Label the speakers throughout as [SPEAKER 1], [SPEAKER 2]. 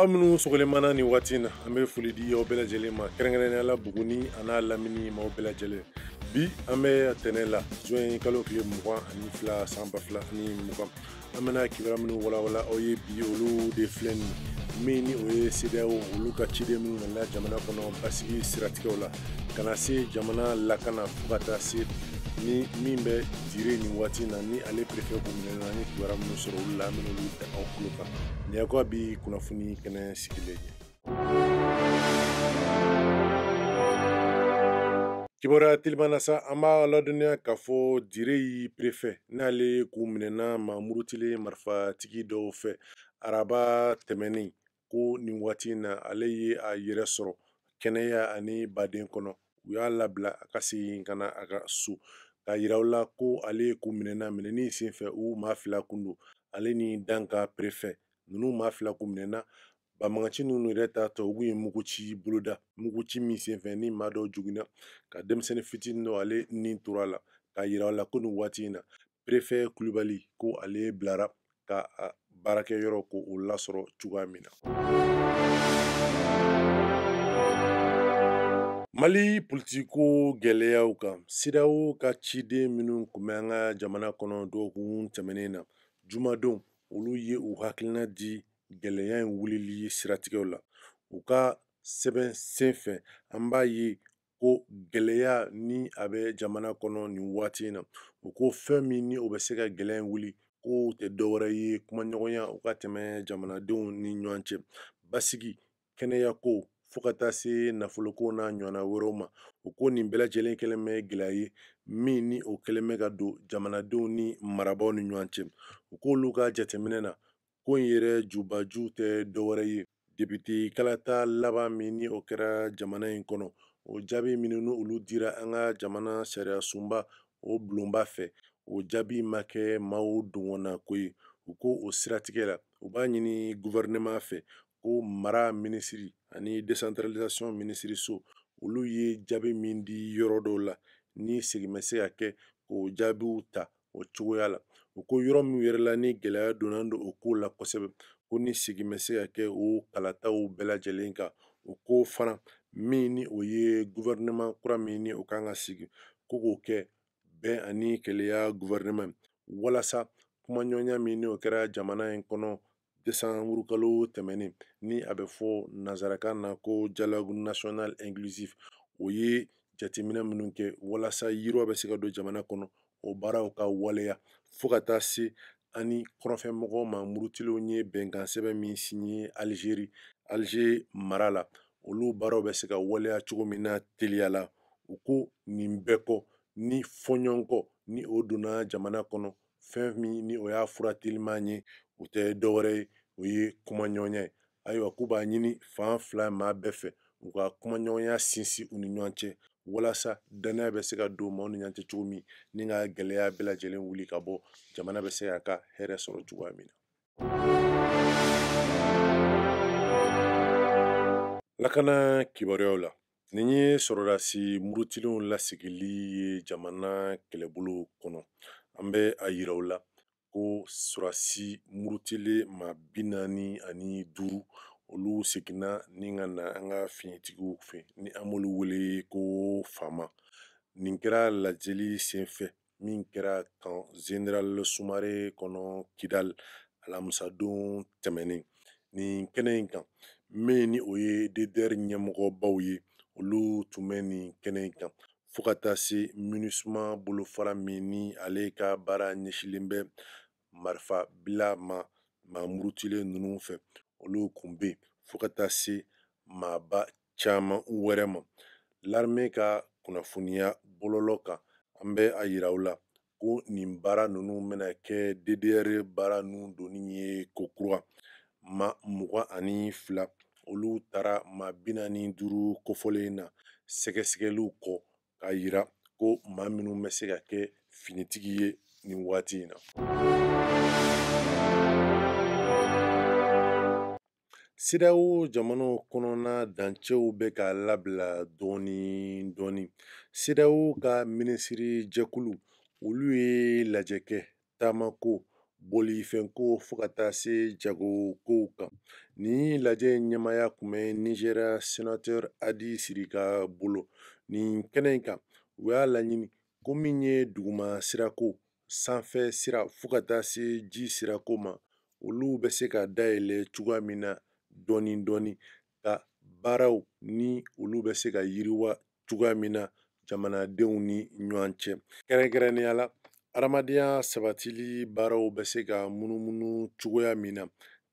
[SPEAKER 1] Aw minnu sɔgɔlen mana nin waati in na, an bɛ foli di aw bɛɛ lajɛlen ma, kɛrɛnkɛrɛnnenya la Buguni a n'a lamini maaw bɛɛ lajɛlen. Bi an bɛ tɛnɛ la, juin kalo tile 22 san 2020. An bɛna kibaruya minnu walawala aw ye bi, olu de filɛ nin ye. Min ni o ye CEDEAO olu ka ciden minnu nana jamana kɔnɔ basigi siratigɛw la, ka na se jamana lakana fo ka taa se ni min bɛ dire nin waati na, ni ale préfet kun minɛna, an ye kibaruya minnu sɔrɔ olu la, an bɛna olu da aw tulo kan. Nin y'aw ka bi kunnafoni kɛnɛ sigilen ye. Kibaruya teliman na sa, an b'a ladɔnniya k'a fɔ dire yi préfet n'ale kun minɛna maa murutilen marifatigi dɔw fɛ araba tɛmɛnen, ko nin waati in na ale ye a yɛrɛ sɔrɔ kɛnɛya ani baden kɔnɔ. U y'a labila a ka segin ka na a ka so, k'a yira u la ko ale kun minɛna minɛni senfɛ u maa fila kun don, ale ni Danka préfet ninnu maa fila kun minɛna. Banbagaci ninnu yɛrɛ ta tɔ, u ye muguci boloda, muguci min senfɛ ni maa dɔw joginna ka denmisɛnnin fitinin dɔ ale ni tora la, k'a yira u la ko nin waati in na préfet Kulibali ko ale bilara ka a baarakɛyɔrɔ ko o lasɔrɔ cogoya min na. Mali politiko gɛlɛyaw kan, CEDEAO ka ciden minnu kun bɛ an ka jamana kɔnɔ dɔgɔkun tɛmɛnen na, jumadon olu ye u hakilina di gɛlɛya in wulili siratigɛw la. U ka sɛbɛn senfɛ, an b'a ye ko gɛlɛya ni a bɛ jamana kɔnɔ nin waati in na, u ko fɛn min ni o bɛ se ka gɛlɛya in wuli, ko tɛ dɔwɛrɛ ye kumaɲɔgɔnya u ka tɛmɛ jamanadenw ni ɲɔgɔn cɛ, basigi, kɛnɛyako, fo ka taa se nafoloko n'a ɲɔgɔnna wɛrɛw ma. U ko nin bɛɛ lajɛlen kɛlen bɛ gɛlɛya ye min ni o kɛlen bɛ ka don jamanadenw ni marabaaw ni ɲɔgɔn cɛ. U k'olu ka jateminɛ na, ko in yɛrɛ jubaju tɛ dɔwɛrɛ ye député kalata laban min ni o kɛra jamana in kɔnɔ, o jaabi minnu ni olu dira an ka jamana sariya sunba o bulonba fɛ, o jaabi ma kɛ maaw dungɔnna ko ye. U ko o siratigɛ la, u b'a ɲini gouvernement fɛ ko mara minisiri ani décentralisation minisiri so, olu ye jaabi min di yɔrɔ dɔw la, ni segin bɛ se ka kɛ k'o jaabiw ta o cogoya la. U ko yɔrɔ min yɛrɛ la ni gɛlɛya donna don o ko la kosɛbɛ, ko ni segin bɛ se ka kɛ o kalataw bɛɛ lajɛlen kan. U ko fana min ni o ye gouvernement kura min ni o kan ka sigi, ko k'o kɛ bɛn ani kelenya gouvernement, walasa kumaɲɔgɔnya min ni o kɛra jamana in kɔnɔ décembre kalo tɛmɛnen, ni a bɛ fɔ nanzarakan na ko dialogue national inclusif, o ye jateminɛ minnu kɛ walasa yiriwa bɛ se ka don jamana kɔnɔ, o baaraw ka waleya, fo ka taa se ani kɔrɔnfɛmɔgɔw ma murutilenw ye bɛnkan sɛbɛn min signé Algérie, Alger mara la, olu baaraw bɛ se ka waleya cogo min na teliya la. U ko nin bɛɛ kɔ, ni fɔɲɔgɔnkɔ ni o donna jamana kɔnɔ, fɛn min ni o y'a fura teliman ye, o tɛ dɔwɛrɛ ye, o ye kumaɲɔgɔnya ye. Ayiwa, k'u b'a ɲini fan fila maa bɛɛ fɛ, u ka kumaɲɔgɔnya sinsin u ni ɲɔgɔn cɛ, walasa danaya bɛ se ka don maaw ni ɲɔgɔn cɛ cogo min, ni ka gɛlɛya bɛɛ lajɛlen wuli ka bɔ, jamana bɛ se k'a ka hɛrɛ sɔrɔ cogoya min na. Lakana kibaruyaw la, nin ye sɔrɔdasi murutilenw lasigili ye jamana kɛlɛbolo kɔnɔ. An bɛ a yira u la ko sɔrɔdasi murutilen maa 45 olu seginna ni ka na an ka finitigiw fɛ, ni an b'olu wele ko FAMa. Nin kɛra lajɛli senfɛ min kɛra camp général Sumare kɔnɔ Kidal alamisadon tɛmɛnen. Nin kɛnɛ in kan, min ni o ye DDR ɲɛmɔgɔbaw ye, olu tun bɛ nin kɛnɛ in kan, fo ka taa se MINUSMA bolofara min ni ale ka baara ɲɛsilen bɛ marifa bila ma maa murutilen ninnu fɛ, olu kun bɛ yen, fo ka taa se maaba caman wɛrɛ ma. L'armée ka kunnafoniya bɔlɔlɔ kan, an bɛ a yira u la ko nin baara ninnu bɛna kɛ DDR baara ninnu donni ye ko kura. Maa 22 olu taara maa 45 kofɔlen na sɛgɛsɛgɛliw kɔ, k'a yira ko maa minnu bɛ se ka kɛ finitigi ye nin waati in na. CEDEAO jamanaw kɔnɔna dancɛw bɛ ka labila dɔɔni dɔɔni. CEDEAO ka minisiri jɛkulu olu ye lajɛ kɛ taamako Bolifɛnko fo ka taa se jagokow kan. Nin lajɛ in ɲɛmaaya tun bɛ Nizeriya sénateur Hadi Sirika bolo. Nin kɛnɛ in kan, u y'a laɲini ko min ye duguma sirako, sanfɛ sira fo ka taa se ji sirako ma, olu bɛ se ka dayɛlɛ cogoya min na dɔɔni dɔɔni, ka baaraw ni olu bɛ se ka yiriwa cogoya min na jamanadenw ni ɲɔgɔn cɛ. Kɛrɛnkɛrɛnnenya la, adamadenya sabatili baaraw bɛ se ka munumunu cogoya min na,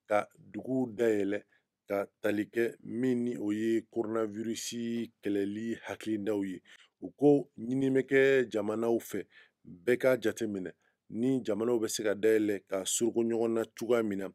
[SPEAKER 1] ka duguw dayɛlɛ ka tali kɛ min ni o ye coronavirus kɛlɛli hakilinaw ye. U ko ɲini bɛ kɛ jamanaw fɛ, bɛɛ k'a jateminɛ ni jamanaw bɛ se ka dayɛlɛ ka suruku ɲɔgɔn na cogoya min na,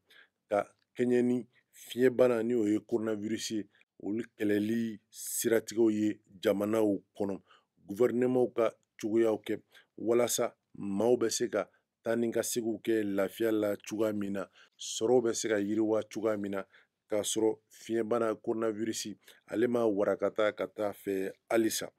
[SPEAKER 1] ka kɛɲɛ ni fiɲɛbana ni o ye coronavirus ye, olu kɛlɛli siratigɛw ye jamanaw kɔnɔ. Gouvernement ka cogoyaw kɛ walasa maaw bɛ se ka taa ni ka seginw kɛ lafiya la cogoya min na, sɔrɔw bɛ se ka yiriwa cogoya min na, k'a sɔrɔ fiɲɛbana coronavirus ale ma warakata ka taa fɛ halisa.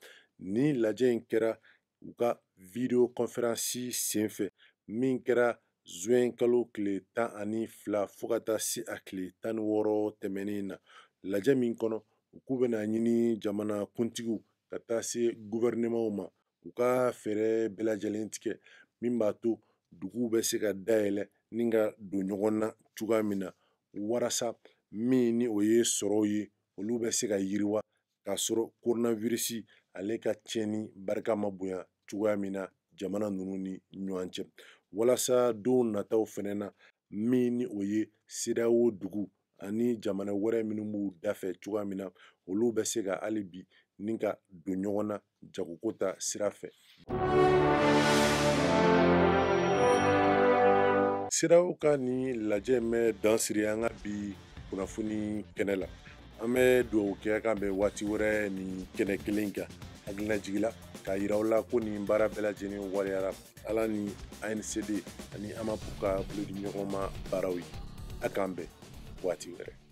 [SPEAKER 1] Ni lajɛ in kɛra u ka vidéoconférence senfɛ min kɛra zuwɛn kalo tile 12 fo ka taa se a tile 16 tɛmɛnen na. Lajɛ min kɔnɔ, u k'u bɛna ɲini jamana kuntigiw ka taa se gouvernement ma, u ka fɛɛrɛ bɛɛ lajɛlen tigɛ min b'a to duguw bɛ se ka dayɛlɛ ni ka don ɲɔgɔn na cogoya min na, walasa min ni o ye sɔrɔw ye, olu bɛ se ka yiriwa k'a sɔrɔ coronavirus ale ka tiɲɛni barika ma bonya cogoya min na jamana ninnu ni ɲɔgɔn cɛ. Walasa don nataw fɛnɛ na, min ni o ye CEDEAO dugu ani jamana wɛrɛ minnu b'u dafɛ cogoya min na, olu bɛ se ka hali bi ni ka don ɲɔgɔn na jagoko ta sira fɛ. CEDEAO ka nin lajɛ bɛ dan siri an ka bi kunnafoni kɛnɛ la. An bɛ dugawu kɛ k'an bɛn waati wɛrɛ nin kɛnɛ kelen kan. Hakilinajigi la k'a yira aw la ko nin baara bɛɛ lajɛlen waleyara Ala ni ANCD ani AMAP ka bolodiɲɔgɔnma baaraw ye. A k'an bɛn waati wɛrɛ.